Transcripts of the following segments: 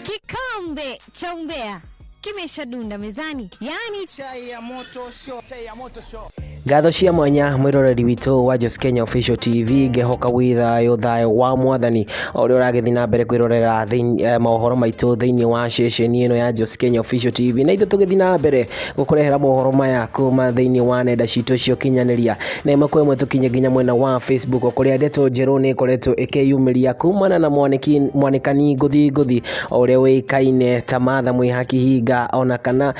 Kikombe cha umbea kimeshadunda mezani, yani Chai ya moto show. Chai ya moto show. Ngatho cia mwanya mwiroreri witũ wa Jos Kenya Official TV, ngehoka wĩ thayũ, thayũ wa Mwathani o ũrĩa ũragĩthiĩ na mbere kwĩrorera mohoro maitũ thĩinĩ wa ceceni ĩno ya Jos Kenya Official TV, na ithuĩ tũgĩthiĩ na mbere gũkũrehera mohoro maya kuma thĩinĩ wa nenda citũ cia ũkinyanĩria, na ĩmwe kwa ĩmwe tũkinye nginya mwena wa Facebook, kũrĩa ndeto njerũ nĩ ĩkoretwo ĩkĩyumĩria kumana na mwanĩkani ngũthi ngũthi o ũrĩa ũĩkaine ta Martha Mwĩhaki Hinga, ona kana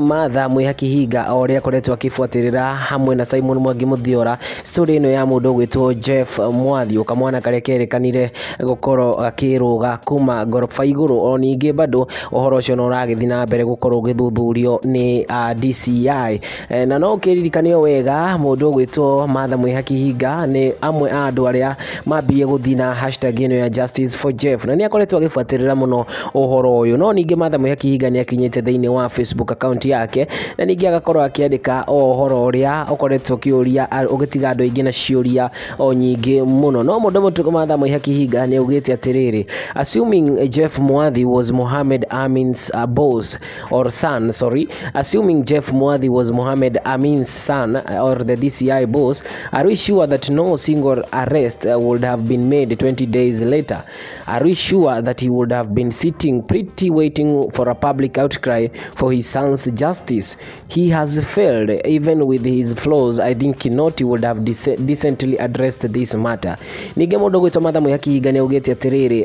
Martha Mwĩhaki Hinga, o ũrĩa akoretwo akĩbuatĩrĩra hamwe na Simon Mwangi Mũthiora story ĩno ya mũndũ ũgwĩtwo Jeff Mwathi, kamwana karĩa kerĩkanire gũkorwo akĩrũga kuma ngoroba igũrũ. O ningĩ bado ũhoro ũcio no ũragĩthiĩ na mbere gũkorwo ũgĩthuthurio nĩ DCI. Na no ũkĩririkane wega, mũndũ ũgwĩtwo Martha Mwĩhaki Hinga nĩ amwe a andũ arĩa mambirie gũthiĩ na hashtag ĩno ya Justice for Jeff, na nĩ akoretwo agĩbuatĩrĩra mũno ũhoro ũyũ. No ningĩ Martha Mwĩhaki Hinga nĩ akinyĩte thĩinĩ wa Facebook account yake, na ningĩ agakorwo akĩandĩka o ũhoro ũrĩa ũkoretwo ũkĩũria, ũgĩtiga andũ aingĩ na ciũria o nyingĩ mũno. No mũndũ mũtũ Martha Mwĩhaki Hinga nĩ augĩte atĩrĩrĩ, "Assuming Jeff Mwathi was Mohammed Amin's boss or son, sorry, assuming Jeff Mwathi was Mohammed Amin's son or the DCI boss, are we sure that no single arrest would have been made 20 days later? Are we sure that he would have been sitting pretty waiting for a public outcry for his son's justice? He has failed. Even with his flaws, I think Kinoti would have decently addressed this matter." Ningĩ mũndũ ũgwĩtwo Martha Mwĩhaki Hinga nĩ augĩte atĩrĩrĩ,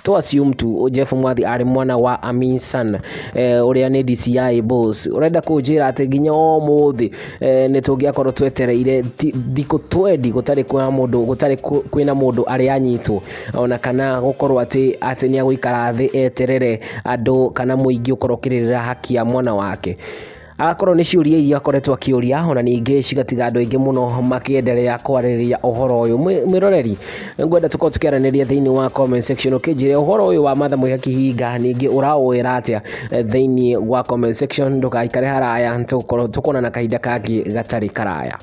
to assume tu Jeff Mwathi arĩ mwana wa Amin son, ũrĩa nĩ DCI boss, ũrenda kũnjĩra atĩ nginya ũmũthĩ nĩ tũngĩakorwo twetereire thikũ 20 gũtarĩ kwĩna mũndũ, gũtarĩ kwĩna mũndũ arĩ anyitwo, ona kana gũkorwo atĩ nĩ agũikara thĩ eterere andũ kana mũingĩ ũkorwo ũkĩrĩrĩra haki ya mwana wake? Agakorwo nĩ ciũria iria akoretwo akĩũria, ona ningĩ cigatiga andũ aingĩ mũno makĩenderea kwarĩrĩria ũhoro ũyũ. Mwĩroreri, ngwenda tũkorwo tũkĩaranĩria thĩinĩ wa comment section, ũkĩnjĩre ũhoro ũyũ wa Martha Mwĩhaki Hinga ningĩ ũrawĩra atĩa thĩinĩ wa comment section. Ndũgaikare haraya, tũgũkorwo tũkuonana kahinda kangĩ gatarĩ karaya.